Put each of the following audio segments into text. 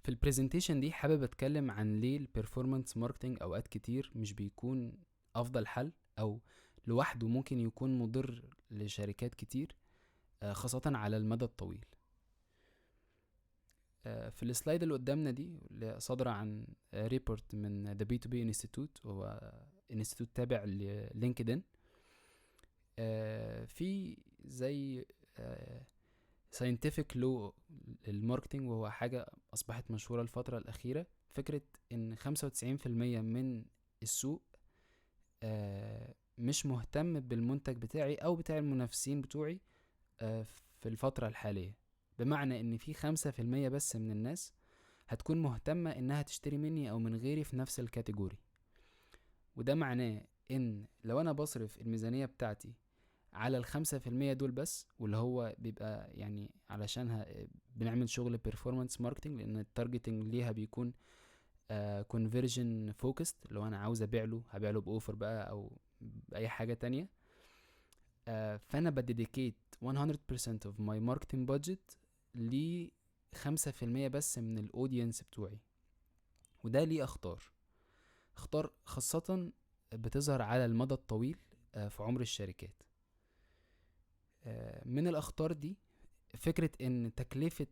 في ال presentation دي حابب اتكلم عن ليه ال performance marketing اوقات كتير مش بيكون افضل حل، او لوحده ممكن يكون مضر لشركات كتير، خاصة على المدى الطويل. في ال slide اللي قدامنا دي، اللي صادرة عن report من The B2B Institute، وهو institute تابع ل LinkedIn، في زي scientific law لل marketing، وهو حاجة أصبحت مشهورة الفترة الأخيرة، فكرة إن 95% من السوق مش مهتم بالمنتج بتاعي أو بتاع المنافسين بتوعي في الفترة الحالية. بمعنى إن في 5% بس من الناس هتكون مهتمة إنها تشتري مني أو من غيري في نفس ال category. وده معناه إن لو أنا بصرف الميزانية بتاعتي على 5% دول بس، واللي هو بيبقى علشانها بنعمل شغل performance marketing، لأن ال targeting ليها بيكون conversion focused، لو أنا عاوز أبيع له هبيع له ب offer بقى أو بأي حاجة تانية. فأنا ب dedicate 100% of my marketing budget ل 5% بس من ال audience بتوعي. وده ليه أخطار، أخطار خاصة بتظهر على المدى الطويل في عمر الشركات. من الأخطار دي فكرة إن تكلفة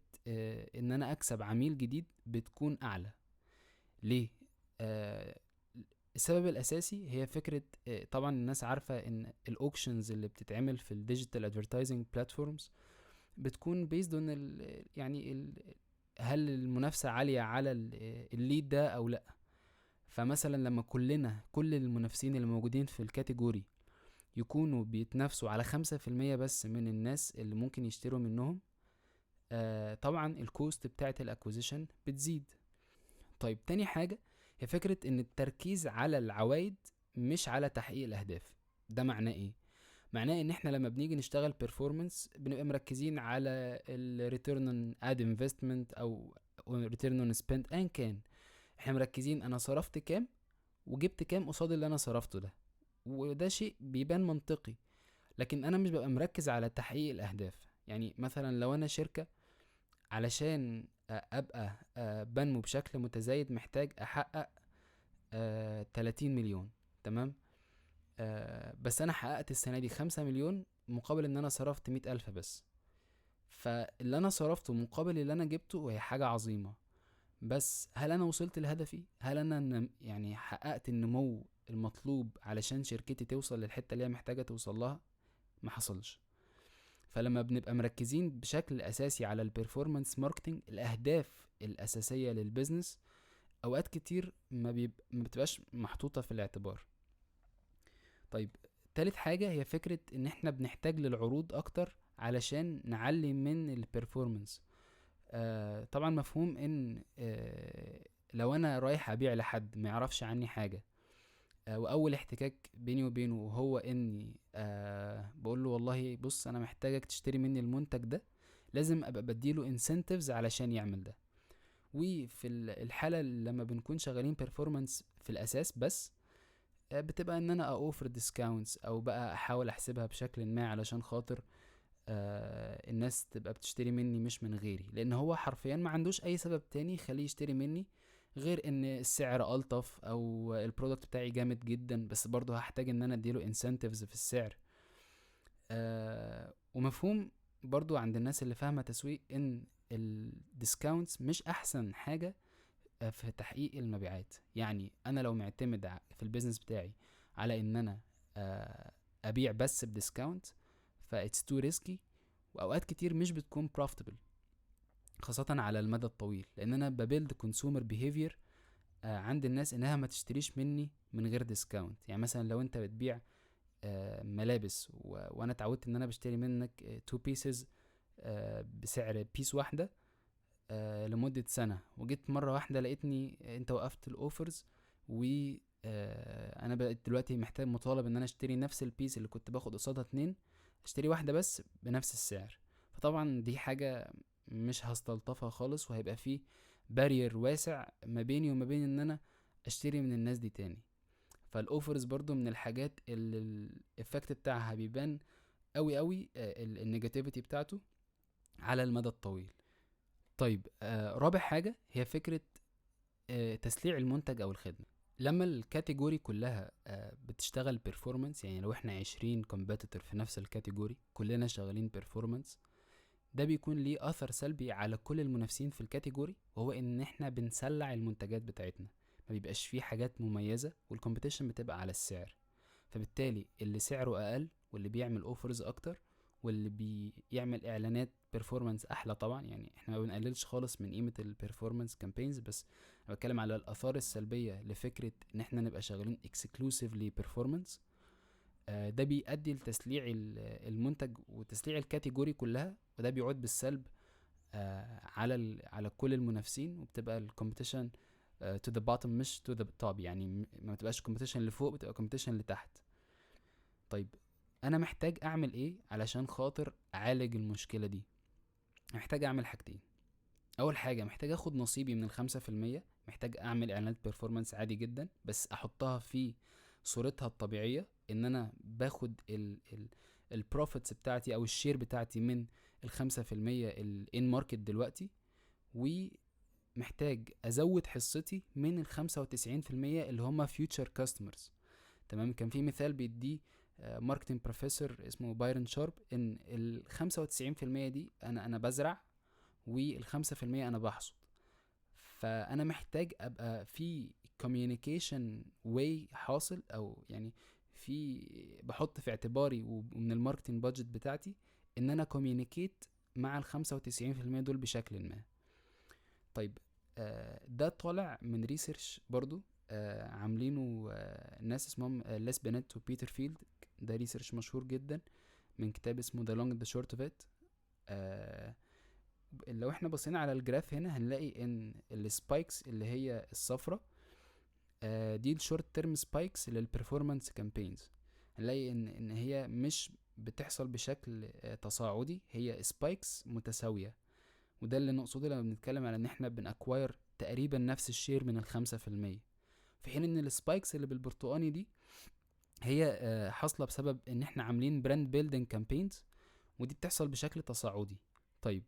إن أنا أكسب عميل جديد بتكون أعلى. ليه؟ السبب الأساسي هي فكرة، طبعا الناس عارفة إن ال auctions اللي بتتعمل في ال digital advertising platforms بتكون based on هل المنافسة عالية على ال lead ده أو لأ. فمثلا لما كل المنافسين اللي موجودين في ال category يكونوا بيتنافسوا على 5% بس من الناس اللي ممكن يشتروا منهم، طبعا ال cost بتاعت ال acquisition بتزيد. تاني حاجة هي فكرة ان التركيز على العوايد مش على تحقيق الاهداف. ده معناه ايه؟ معناه ان احنا لما بنيجي نشتغل performance بنبقى مركزين على ال return on ad investment او return on spend، ايا كان احنا مركزين انا صرفت كام وجبت كام قصاد اللي انا صرفته ده، وده شيء بيبان منطقي. لكن انا مش ببقى مركز على تحقيق الاهداف. مثلا لو انا شركة علشان ابقى بنمو بشكل متزايد محتاج احقق 30 مليون، تمام؟ بس انا حققت السنة دي 5 مليون مقابل ان انا صرفت 100,000 بس. فاللي انا صرفته مقابل اللي انا جبته وهي حاجة عظيمة، بس هل انا وصلت لهدفي؟ هل انا حققت النمو المطلوب علشان شركتي توصل للحتة اللي هي محتاجة توصل لها؟ ما حصلش. فلما بنبقى مركزين بشكل أساسي على ال performance marketing، الأهداف الأساسية لل business أوقات كتير ما بتبقاش محطوطة في الاعتبار. تالت حاجة هي فكرة إن إحنا بنحتاج للعروض أكتر علشان نعلي من ال performance. طبعا مفهوم إن لو أنا رايح أبيع لحد ما يعرفش عني حاجة، وأول احتكاك بيني وبينه هو إني بقول له والله بص أنا محتاجك تشتري مني المنتج ده، لازم أبقى بديله incentives علشان يعمل ده. وفي الحالة لما بنكون شغالين performance في الأساس بس، بتبقى إن أنا أوفر discounts أو بقى أحاول أحسبها بشكل ما علشان خاطر الناس تبقى بتشتري مني مش من غيري، لأن هو حرفيا ما عندوش أي سبب تاني يخليه يشتري مني غير ان السعر ألطف او ال product بتاعي جامد جدا، بس برضه هحتاج ان انا اديله incentives في السعر. ومفهوم برضه عند الناس اللي فاهمة تسويق ان ال discounts مش احسن حاجة في تحقيق المبيعات. انا لو معتمد في ال business بتاعي على ان انا ابيع بس ب discount، ف it's too risky، واوقات كتير مش بتكون profitable خاصة على المدى الطويل، لان انا ب build consumer behavior عند الناس انها ما تشتريش مني من غير discount. مثلا لو انت بتبيع ملابس وانا اتعودت ان انا بشتري منك 2 pieces بسعر piece واحدة لمدة سنة، وجيت مرة واحدة لقيتني انت وقفت ال offers، و انا بقيت دلوقتي محتاج مطالب ان انا اشتري نفس ال piece اللي كنت باخد قصادها 2، اشتري واحدة بس بنفس السعر. فطبعا دي حاجة مش هستلطفها خالص، وهيبقى فيه barrier واسع ما بيني وما بين ان انا اشتري من الناس دي تاني. فال offers برضو من الحاجات اللي ال effect بتاعها بيبان قوي قوي، ال negativity بتاعته على المدى الطويل. طيب رابع حاجة هي فكرة تسليع المنتج او الخدمة. لما ال category كلها بتشتغل performance، يعني لو احنا 20 competitor في نفس ال category كلنا شغالين performance، ده بيكون ليه اثر سلبي على كل المنافسين في ال category، وهو ان احنا بنسلع المنتجات بتاعتنا، ما بيبقاش فيه حاجات مميزة، وال competition بتبقى على السعر. فبالتالي اللي سعره اقل واللي بيعمل offers اكتر واللي بيعمل اعلانات performance احلى، طبعا يعني احنا ما بنقللش خالص من قيمة ال performance campaigns، بس انا بتكلم على الاثار السلبية لفكرة ان احنا نبقى شغالين exclusively performance. ده بيؤدي لتسليع المنتج وتسليع ال category كلها، وده بيعود بالسلب على كل المنافسين، وبتبقى ال competition to the bottom مش to the top، يعني ما بتبقاش competition لفوق، بتبقى competition لتحت. طيب انا محتاج اعمل ايه علشان خاطر اعالج المشكلة دي؟ محتاج اعمل حاجتين. اول حاجة محتاج اخد نصيبي من 5%، محتاج اعمل اعلانات performance عادي جدا، بس احطها في صورتها الطبيعية، ان انا باخد ال profits بتاعتي او ال share بتاعتي من 5% ال in market دلوقتي، ومحتاج ازود حصتي من 95% اللي هم future customers. تمام. كان في مثال بيديه marketing professor اسمه بايرن شارب، ان 95% دي انا بزرع، وال5% انا بحصد. فانا محتاج ابقى في communication way حاصل، او يعني في بحط في اعتباري ومن ال marketing budget بتاعتي ان انا communicate مع 95% دول بشكل ما. طيب ده طالع من research برضو عاملينه ناس اسمهم ليس بنت وبيتر فيلد. ده research مشهور جدا من كتاب اسمه The Long and the Short of It. لو احنا بصينا على ال graph هنا هنلاقي ان ال spikes اللي هي الصفرة دي ال short term spikes لل performance campaigns، هنلاقي ان هي مش بتحصل بشكل تصاعدي، هي spikes متساوية. وده اللي نقصده لما بنتكلم على ان احنا بن acquire تقريبا نفس ال share من 5%، في حين ان ال spikes اللي بالبرتقاني دي هي حاصلة بسبب ان احنا عاملين brand building campaigns، ودي بتحصل بشكل تصاعدي. طيب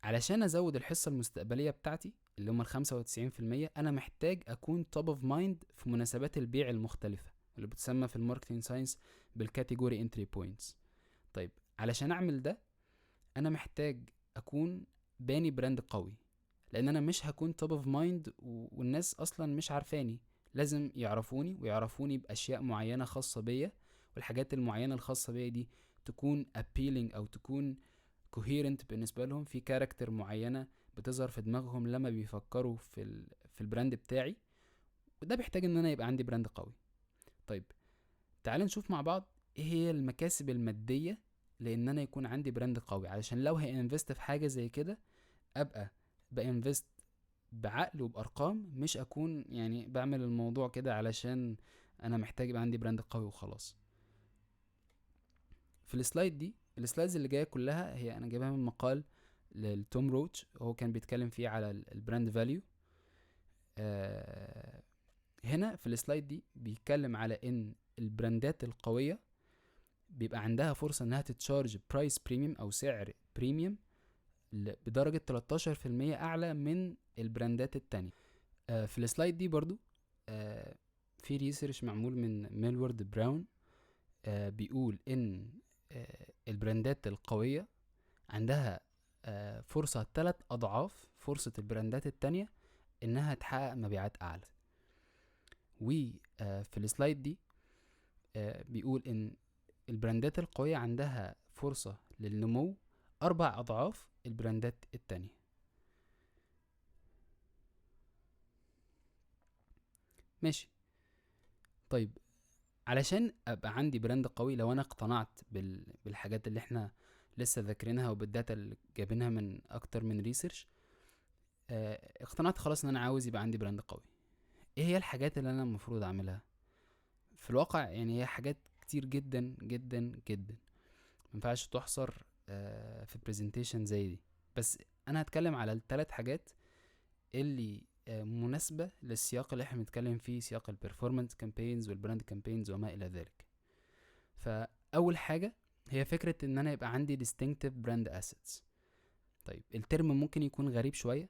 علشان ازود الحصة المستقبلية بتاعتي اللي هم 95%، انا محتاج اكون top of mind في مناسبات البيع المختلفة اللي بتسمى في ال marketing science بال category entry points. طيب علشان اعمل ده انا محتاج اكون باني brand قوي، لان انا مش هكون top of mind والناس اصلا مش عارفاني. لازم يعرفوني، ويعرفوني باشياء معينة خاصة بيا، والحاجات المعينة الخاصة بيا دي تكون appealing او تكون coherent بالنسبة لهم، في character معينة بتظهر في دماغهم لما بيفكروا في ال brand بتاعي، وده بيحتاج ان انا يبقى عندي brand قوي. طيب تعال نشوف مع بعض ايه هي المكاسب المادية لان انا يكون عندي brand قوي، علشان لو ه invest في حاجة زي كده ابقى ب invest بعقل وبارقام، مش اكون يعني بعمل الموضوع كده علشان انا محتاج يبقى عندي brand قوي وخلاص. في ال slide دي، ال slides اللي جاية كلها هي انا جايبها من مقال لتوم روتش، هو كان بيتكلم فيه على ال brand value. هنا في ال slide دي بيتكلم على ان ال brandات القوية بيبقى عندها فرصة انها تت charge price premium او سعر premium بدرجة 13% اعلى من ال brandات التانية. في ال slide دي برضو في research معمول من ميلورد براون، بيقول ان ال brandات القوية عندها فرصة 3 أضعاف فرصة ال brandات التانية انها تحقق مبيعات اعلى. وفي ال slide دي بيقول ان ال brandات القوية عندها فرصة للنمو 4 أضعاف ال brandات التانية. ماشي. طيب علشان ابقى عندي brand قوي، لو انا اقتنعت بالحاجات اللي احنا لسه ذاكرينها وبال data اللي جايبينها من اكتر من research، اقتنعت خلاص ان انا عاوز يبقى عندي brand قوي، ايه هي الحاجات اللي انا المفروض اعملها؟ في الواقع يعني هي حاجات كتير جدا جدا جدا، مينفعش تحصر في presentation زي دي، بس انا هتكلم على الثلاث حاجات اللي مناسبة للسياق اللي احنا بنتكلم فيه، سياق ال performance campaigns وال brand campaigns وما الى ذلك. فاول حاجة هي فكرة ان انا يبقى عندي distinctive brand assets. طيب ال term ممكن يكون غريب شوية،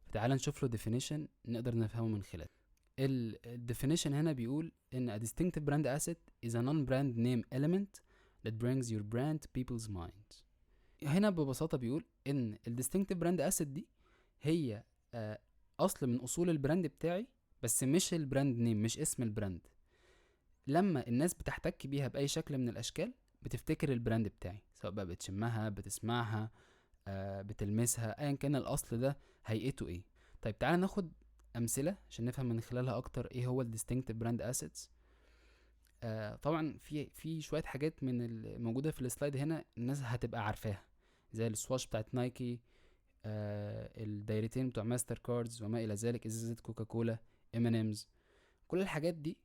فتعال نشوف له definition نقدر نفهمه من خلاله. ال definition هنا بيقول ان a distinctive brand asset is a non-brand name element that brings your brand to people's minds. هنا ببساطة بيقول ان ال distinctive brand asset دي هي اصل من اصول ال brand بتاعي، بس مش ال brand name، مش اسم ال brand. لما الناس بتحتك بيها بأي شكل من الأشكال بتفتكر ال brand بتاعي، سواء بقى بتشمها، بتسمعها، بتلمسها، ايا كان الاصل ده هيئته ايه. طيب تعالى ناخد امثلة عشان نفهم من خلالها اكتر ايه هو ال distinctive brand assets. طبعا في شوية حاجات من الموجودة في ال slide هنا الناس هتبقى عارفاها، زي ال swoosh بتاعت نايكي، الدايرتين بتوع ماستر كاردز وما الى ذلك، ازازة كوكاكولا، M&M's. كل الحاجات دي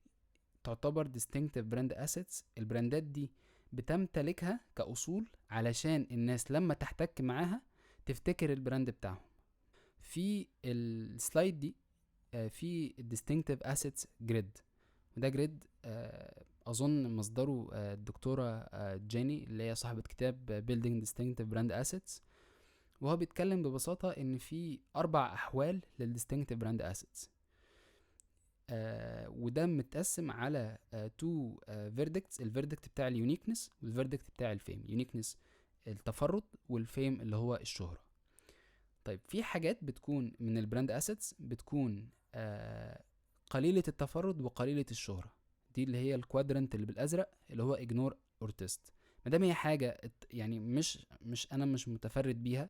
تعتبر distinctive brand assets. ال brandات دي بتمتلكها كأصول علشان الناس لما تحتك معاها تفتكر ال brand بتاعهم. في ال slide دي في distinctive assets grid، وده grid اظن مصدره الدكتورة جيني اللي هي صاحبة كتاب Building Distinctive Brand Assets. وهو بيتكلم ببساطة ان في 4 احوال لل distinctive brand assets، وده متقسم على 2 verdicts، ال verdict بتاع ال uniqueness وال verdict بتاع ال fame. uniqueness التفرد، وال fame اللي هو الشهرة. طيب في حاجات بتكون من ال brand assets بتكون قليلة التفرد وقليلة الشهرة، دي اللي هي ال quadrant اللي بالازرق اللي هو ignore or test. ما دام هي حاجة يعني مش انا مش متفرد بيها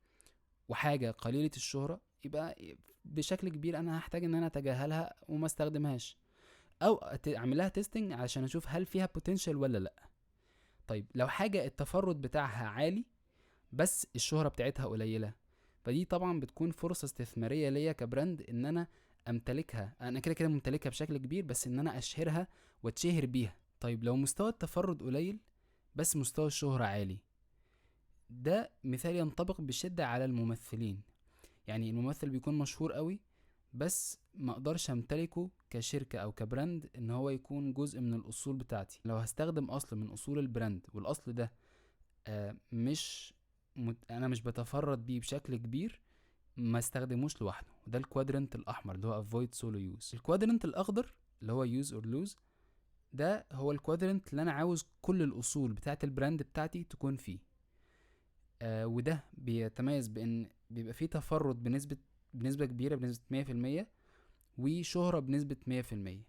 وحاجة قليلة الشهرة، يبقى بشكل كبير انا هحتاج ان انا اتجاهلها وما استخدمهاش، او اعمل لها testing علشان اشوف هل فيها potential ولا لا. طيب لو حاجة التفرد بتاعها عالي بس الشهرة بتاعتها قليلة، فدي طبعا بتكون فرصة استثمارية ليا ك brand ان انا امتلكها، انا كده كده ممتلكها بشكل كبير، بس ان انا اشهرها واتشهر بيها. طيب لو مستوى التفرد قليل بس مستوى الشهرة عالي، ده مثال ينطبق بشدة على الممثلين. يعني الممثل بيكون مشهور قوي بس ما اقدرش امتلكه كشركة او ك brand ان هو يكون جزء من الاصول بتاعتي. لو هستخدم اصل من اصول ال brand والاصل ده مش انا مش بتفرد بيه بشكل كبير، ما استخدموش لوحده. وده ال quadrant الاحمر اللي هو avoid solo use. ال quadrant الاخضر اللي هو use or lose، ده هو ال quadrant اللي انا عاوز كل الاصول بتاعت ال brand بتاعتي تكون فيه. وده بيتميز بان بيبقى فيه تفرد بنسبة كبيرة، بنسبة 100%، وشهرة بنسبة 100%.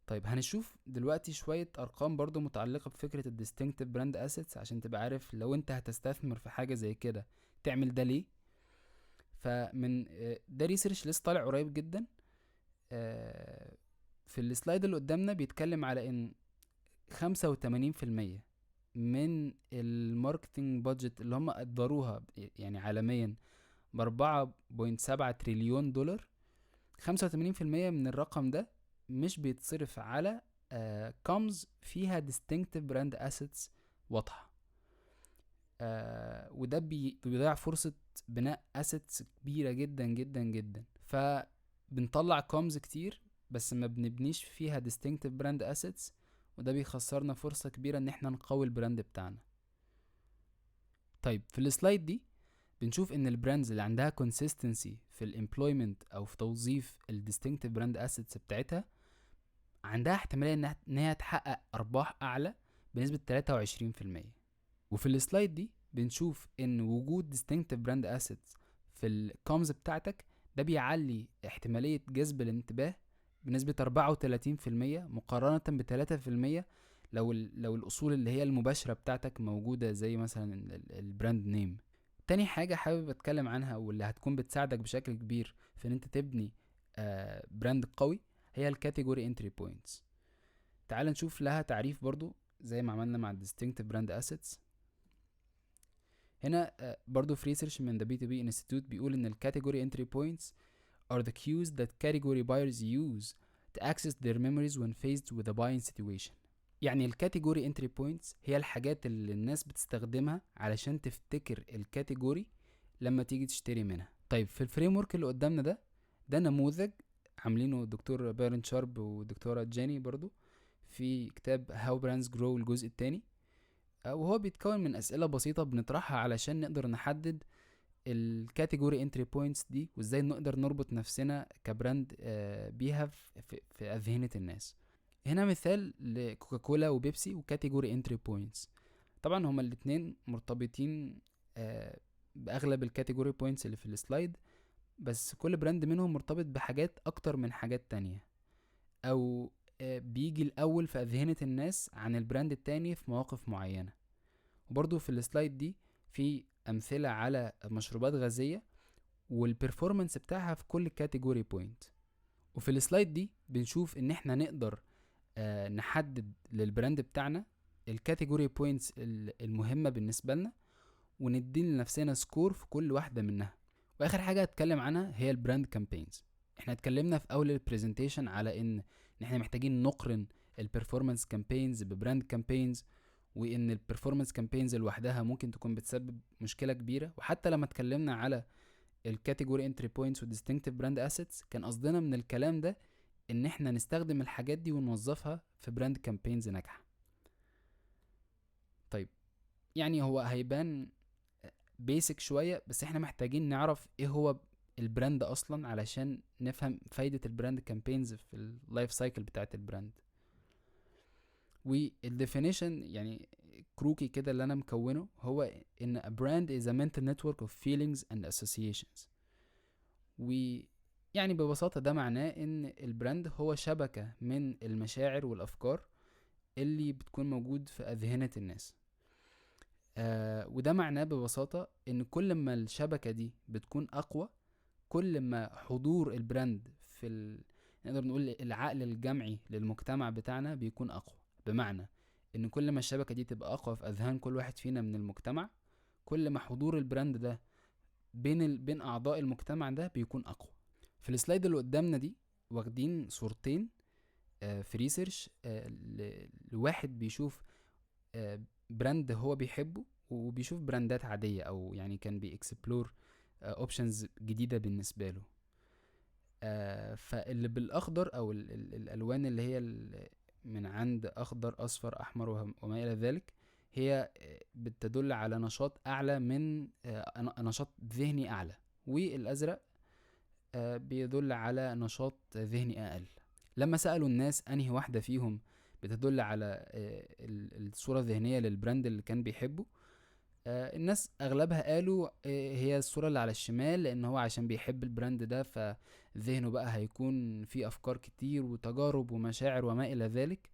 طيب هنشوف دلوقتي شوية أرقام برضو متعلقة بفكرة ال Distinctive Brand Assets عشان تبقى عارف لو انت هتستثمر في حاجة زي كده تعمل ده ليه. فمن ده research لسه طالع قريب جدا. في ال slide اللي قدامنا بيتكلم على ان 85% من ال marketing budget اللي هم قدروها يعني عالميا ب4.7 تريليون دولار، 85% من الرقم ده مش بيتصرف على comms فيها distinctive brand assets واضحة. وده بيضيع فرصة بناء assets كبيرة جدا جدا جدا. فبنطلع comms كتير بس ما بنبنيش فيها distinctive brand assets، وده بيخسرنا فرصة كبيرة ان احنا نقوي ال brand بتاعنا. طيب في ال slide دي بنشوف ان ال brands اللي عندها consistency في ال employment او في توظيف ال distinctive brand assets بتاعتها عندها احتمالية ان هي تحقق ارباح اعلى بنسبة 23%. وفي ال slide دي بنشوف ان وجود distinctive brand assets في ال comms بتاعتك ده بيعلي احتمالية جذب الانتباه بنسبة 34% مقارنة ب3% لو الأصول اللي هي المباشرة بتاعتك موجودة زي مثلا ال brand name. تاني حاجة حابب أتكلم عنها واللي هتكون بتساعدك بشكل كبير في إن أنت تبني brand قوي هي ال category entry points. تعال نشوف لها تعريف برضو زي ما عملنا مع distinctive brand assets. هنا برضو في research من the B2B Institute بيقول إن ال category entry points are the cues that category buyers use to access their memories when faced with a buying situation. يعني ال category entry points هي الحاجات اللي الناس بتستخدمها علشان تفتكر ال category لما تيجي تشتري منها. طيب في ال framework اللي قدامنا ده نموذج عاملينه الدكتور بايرن شارب والدكتورة جاني برضو في كتاب How Brands Grow الجزء الثاني، وهو بيتكون من أسئلة بسيطة بنطرحها علشان نقدر نحدد ال category entry points دي، وازاي نقدر نربط نفسنا ك brand بيها في اذهنة الناس. هنا مثال لكوكاكولا وبيبسي و category entry points. طبعا هما الاتنين مرتبطين باغلب ال category points اللي في ال slide، بس كل brand منهم مرتبط بحاجات اكتر من حاجات تانية، او بيجي الاول في اذهنة الناس عن ال brand التاني في مواقف معينة. وبرضو في ال slide دي في امثلة على مشروبات غازية وال performance بتاعها في كل category point. وفي ال slide دي بنشوف ان احنا نقدر نحدد لل brand بتاعنا ال category points المهمة بالنسبة لنا، وندي لنفسنا score في كل واحدة منها. واخر حاجة هتكلم عنها هي ال brand campaigns. احنا اتكلمنا في اول ال presentation على ان احنا محتاجين نقرن ال performance campaigns ب brand campaigns، وان ال performance campaigns لوحدها ممكن تكون بتسبب مشكلة كبيرة. وحتى لما اتكلمنا على ال category entry points وال distinctive brand assets، كان قصدنا من الكلام ده ان احنا نستخدم الحاجات دي ونوظفها في brand campaigns ناجحة. طيب يعني هو هيبان basic شوية، بس احنا محتاجين نعرف ايه هو ال brand اصلا علشان نفهم فايدة ال brand campaigns في ال life cycle بتاعت ال brand. وال definition يعني كروكي كده اللي انا مكونه هو ان a brand is a mental network of feelings and associations. ويعني ببساطة ده معناه ان ال brand هو شبكة من المشاعر والافكار اللي بتكون موجود في اذهنة الناس. وده معناه ببساطة ان كل ما الشبكة دي بتكون اقوى، كل ما حضور ال brand في نقدر نقول العقل الجمعي للمجتمع بتاعنا بيكون اقوى. بمعنى ان كل ما الشبكة دي تبقى اقوى في اذهان كل واحد فينا من المجتمع، كل ما حضور ال brand ده بين اعضاء المجتمع ده بيكون اقوى. في ال slide اللي قدامنا دي واخدين صورتين في research لواحد بيشوف brand هو بيحبه، وبيشوف براندات عادية، او يعني كان بي explore options جديدة بالنسبة له. فاللي بالاخضر او الالوان اللي هي من عند اخضر اصفر احمر وما الى ذلك، هي بتدل على نشاط اعلى من نشاط ذهني اعلى، والازرق بيدل على نشاط ذهني اقل. لما سألوا الناس انهي واحدة فيهم بتدل على الصورة الذهنية لل brand اللي كان بيحبه، الناس اغلبها قالوا هي الصورة اللي على الشمال، لان هو عشان بيحب ال brand ده فذهنه بقى هيكون فيه افكار كتير وتجارب ومشاعر وما الى ذلك.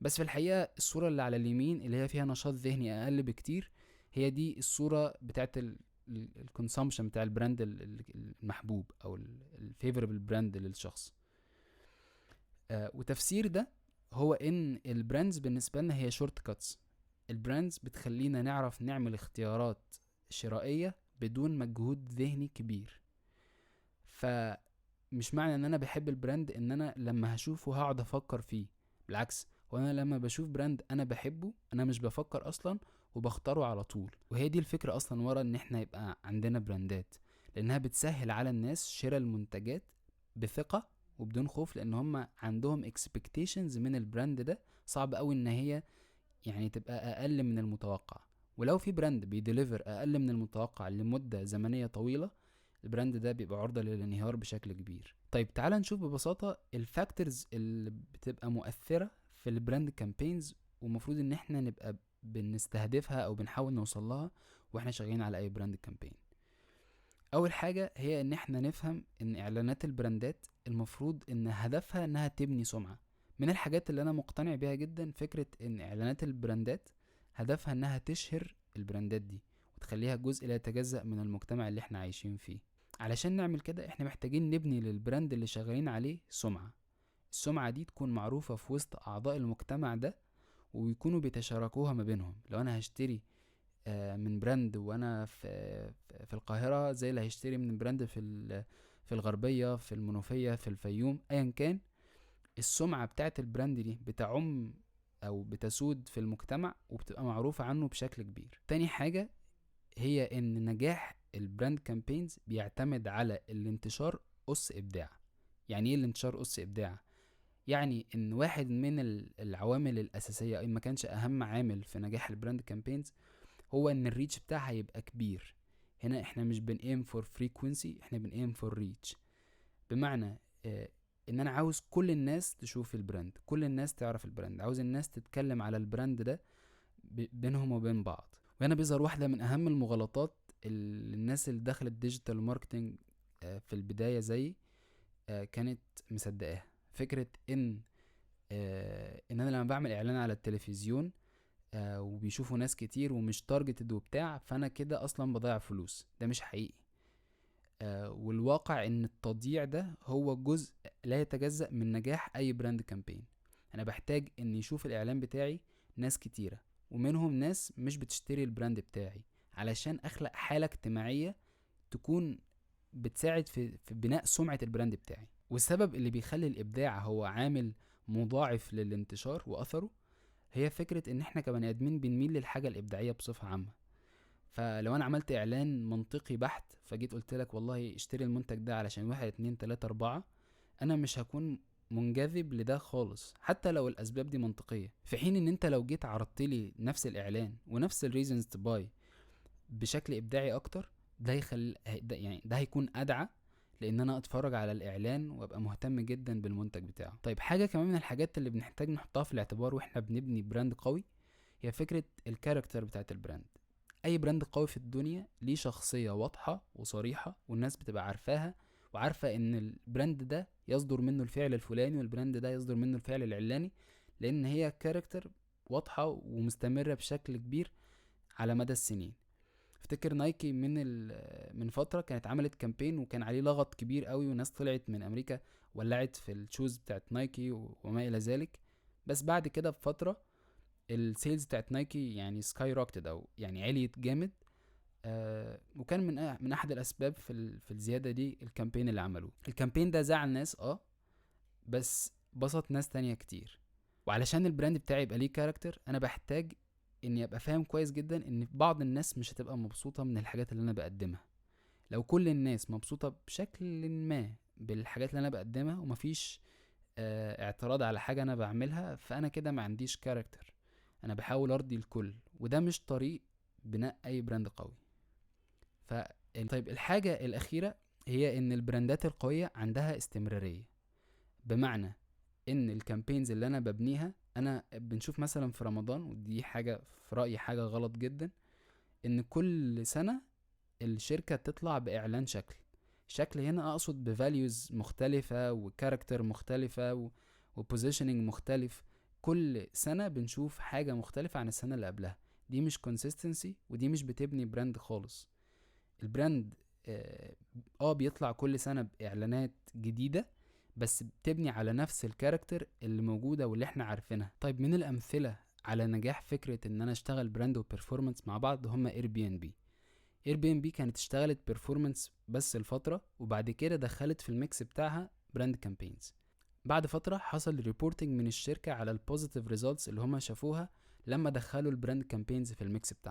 بس في الحقيقة الصورة اللي على اليمين اللي هي فيها نشاط ذهني اقل بكتير، هي دي الصورة بتاعت ال consumption بتاع ال brand المحبوب او ال favorable brand للشخص. وتفسير ده هو ان ال brands بالنسبة لنا هي shortcuts. ال brands بتخلينا نعرف نعمل اختيارات شرائية بدون مجهود ذهني كبير. فمش معنى ان انا بحب ال brand ان انا لما هشوفه هقعد افكر فيه، بالعكس، هو انا لما بشوف brand انا بحبه انا مش بفكر اصلا وبختاره على طول. وهي دي الفكرة اصلا ورا ان احنا يبقى عندنا براندات، لانها بتسهل على الناس شراء المنتجات بثقة وبدون خوف، لان هم عندهم expectations من ال brand ده صعب قوي ان هي يعني تبقى اقل من المتوقع. ولو في brand بي deliver اقل من المتوقع لمدة زمنية طويلة، ال brand ده بيبقى عرضة للانهيار بشكل كبير. طيب تعال نشوف ببساطة ال factors اللي بتبقى مؤثرة في ال brand campaigns، ومفروض ان احنا نبقى بنستهدفها او بنحاول نوصل لها واحنا شغالين على اي brand campaign. اول حاجة هي ان احنا نفهم ان اعلانات البراندات المفروض ان هدفها انها تبني سمعة. من الحاجات اللي انا مقتنع بيها جدا فكرة ان اعلانات البراندات هدفها انها تشهر البراندات دي وتخليها جزء لا يتجزأ من المجتمع اللي احنا عايشين فيه. علشان نعمل كده احنا محتاجين نبني لل brand اللي شغالين عليه سمعة. السمعة دي تكون معروفة في وسط اعضاء المجتمع ده ويكونوا بيتشاركوها ما بينهم. لو انا هشتري من brand وانا في القاهرة زي اللي هيشتري من brand في الغربية، في المنوفية، في الفيوم، ايا كان، السمعة بتاعت ال brand دي بتعم او بتسود في المجتمع وبتبقى معروفة عنه بشكل كبير. تاني حاجة هي ان نجاح ال brand campaigns بيعتمد على الانتشار أس إبداع. يعني ايه الانتشار أس إبداع؟ يعني ان واحد من العوامل الأساسية، أو ما كانش أهم عامل في نجاح ال brand campaigns، هو ان ال reach بتاعها يبقى كبير. هنا احنا مش بن aim for frequency، احنا بن aim for reach. بمعنى ان انا عاوز كل الناس تشوف ال brand، كل الناس تعرف ال brand، عاوز الناس تتكلم على ال brand ده بينهم وبين بعض. وهنا بيظهر واحدة من اهم المغالطات اللي الناس اللي دخلت digital marketing في البداية زي كانت مصدقاها، فكرة ان انا لما بعمل اعلان على التلفزيون وبيشوفوا ناس كتير ومش targeted وبتاع، فانا كده اصلا بضيع فلوس. ده مش حقيقي. والواقع ان التضييع ده هو جزء لا يتجزأ من نجاح اي brand campaign. انا بحتاج ان يشوف الاعلان بتاعي ناس كتيرة، ومنهم ناس مش بتشتري ال brand بتاعي، علشان اخلق حالة اجتماعية تكون بتساعد في بناء سمعة ال brand بتاعي. والسبب اللي بيخلي الابداع هو عامل مضاعف للانتشار واثره هي فكرة ان احنا كبني ادمين بنميل للحاجة الابداعية بصفة عامة. فلو انا عملت اعلان منطقي بحت، فجيت قلت لك والله اشتري المنتج ده علشان 1 2 3 4، انا مش هكون منجذب لده خالص حتى لو الاسباب دي منطقية. في حين ان انت لو جيت عرضت لي نفس الاعلان ونفس ال reasons to buy بشكل ابداعي اكتر، ده يخل ده يعني ده هيكون ادعى لان انا اتفرج على الاعلان وابقى مهتم جدا بالمنتج بتاعه. طيب حاجة كمان من الحاجات اللي بنحتاج نحطها في الاعتبار واحنا بنبني brand قوي هي فكرة ال character بتاعت ال brand. اي brand قوي في الدنيا ليه شخصية واضحة وصريحة، والناس بتبقى عارفاها وعارفه ان ال brand ده يصدر منه الفعل الفلاني وال brand ده يصدر منه الفعل العلاني، لان هي character واضحة ومستمرة بشكل كبير على مدى السنين. افتكر نايكي من فترة كانت عملت campaign وكان عليه لغط كبير قوي، وناس طلعت من امريكا ولعت في ال shoes بتاعت نايكي وما الى ذلك. بس بعد كده بفترة ال sales بتاعت نايكي يعني skyrocketed او يعني عليت جامد، وكان من احد الاسباب في الزيادة دي ال campaign اللي عملوه. ال campaign ده زعل ناس بس بسط ناس تانية كتير. وعلشان ال brand بتاعي يبقى ليه character، انا بحتاج اني ابقى فاهم كويس جدا ان بعض الناس مش هتبقى مبسوطة من الحاجات اللي انا بقدمها. لو كل الناس مبسوطة بشكل ما بالحاجات اللي انا بقدمها ومفيش اعتراض على حاجة انا بعملها، فانا كده ما عنديش character، انا بحاول ارضي الكل، وده مش طريق بناء اي brand قوي. طيب الحاجة الاخيرة هي ان ال brandات القوية عندها استمرارية، بمعنى ان ال campaigns اللي انا ببنيها، انا بنشوف مثلا في رمضان، ودي حاجة في رأيي حاجة غلط جدا، ان كل سنة الشركة تطلع باعلان شكل. شكل هنا اقصد ب values مختلفة و character مختلفة و positioning مختلف. كل سنة بنشوف حاجة مختلفة عن السنة اللي قبلها. دي مش consistency، ودي مش بتبني brand خالص. ال brand بيطلع كل سنة بإعلانات جديدة، بس بتبني على نفس ال character اللي موجودة واللي احنا عارفينها. طيب من الأمثلة على نجاح فكرة ان انا اشتغل brand و performance مع بعض هم اير بي ان بي. اير بي ان بي كانت اشتغلت performance بس الفترة، وبعد كده دخلت في ال mix بتاعها brand campaigns. بعد فترة حصل reporting من الشركة على ال positive results اللي هم شافوها لما دخلوا ال brand campaigns في ال mix بتاعهم.